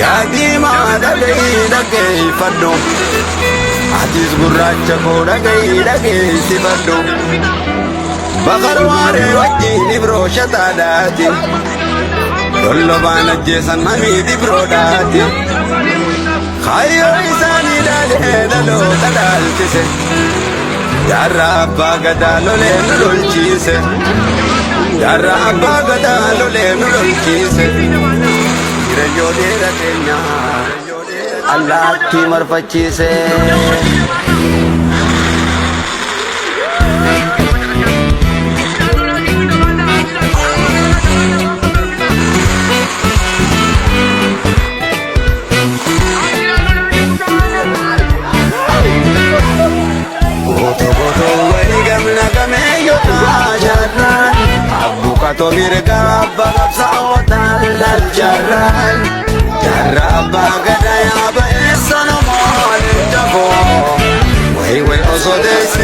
Yaa diimaa dhaga'i dhaggeeffadhu. Atis gurraacha koo dhaga'i dhageessifadhu. Bakar waaree wajjin ibroo shataadhaati. Dollobaan ajjeesan hamii ibroodhaati. Kaayyoo isaanii dhaalee dhaloota dhaalchise. Jaarraa abbaa gadaa lolee nu lolchiise. Jaarraa abbaa gadaa lolee nu lolchiise. Jirenyoo dheera keenya allaattii marfachiise. Gootoo gootoo walii gamna gameeyyotaa jaarraan abbuukatoo mirga abbaa qabsaa'otaan laal jaarraan jaarraa abbaa gadaa yaaba eessa namoonni jaboo wayi wayi osoo deesse.